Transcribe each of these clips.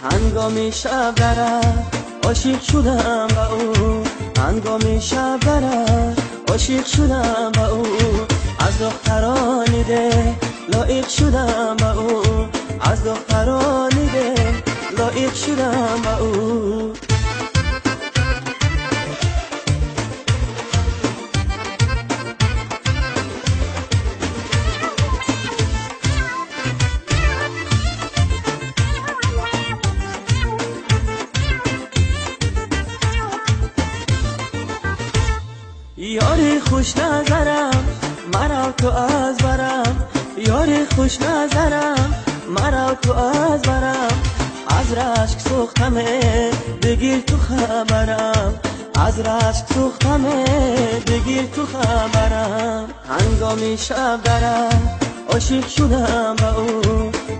Ҳангоми шаб дара ошиқ шудам ба ӯ, ҳангоми шаб дара ошиқ шудам ба ӯ, аз духтарони деҳ лоиқ шудам ба ӯ, аз духтарони деҳ лоиқ шудам ба ӯ. Ёри хуш назарам маро ту аз барам, ёри хуш назарам маро ту аз барам, аз рашк сӯхтаме бигир ту хабарам, аз рашк сӯхтаме бигир ту хабарам. Ҳангоми шаб дара ошиқ шудам ба ӯ,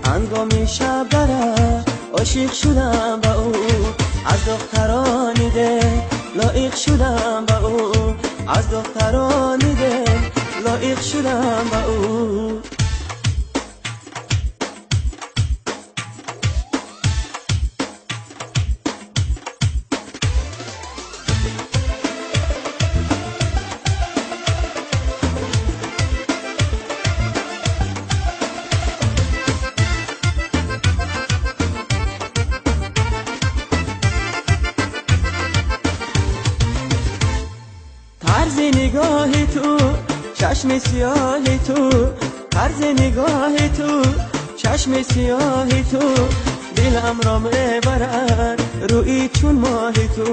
ҳангоми шаб дара ошиқ шудам ба ӯ, аз духтарони деҳ лоиқ шудам ба ӯ, аз духтарони деҳ лоиқ шудам ба ӯ. Тарзи нигоҳи ту, чашми сиёҳи ту, тарзи нигоҳи ту, чашми сиёҳи ту, диламро мебарад рӯи чун моҳи ту,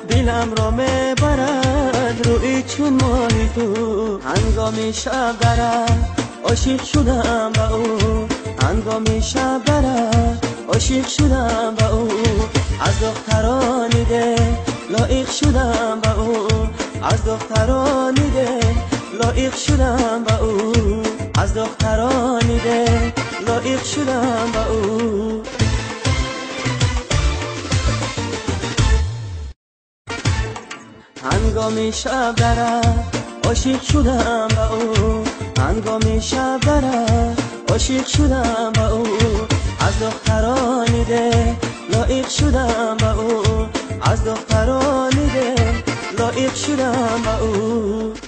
диламро мебарад рӯи чун моҳи ту. Ҳангоми шаб дара ошиқ шудам ба ӯ, ҳангоми шаб дара ошиқ шудам ба ӯ, аз духтарони деҳ лоиқ шудам ба ӯ, аз духтарони деҳ лоиқ шудам ба ӯ, аз духтарони деҳ лоиқ шудам ба ӯ. Ҳангоми шаб дара ошиқ шудам ба ӯ, ҳангоми шаб дара ошиқ шудам ба ӯ, аз духтарони деҳ лоиқ шудам ба ӯ, аз духтарони деҳ лоиқ шудам ба ӯ.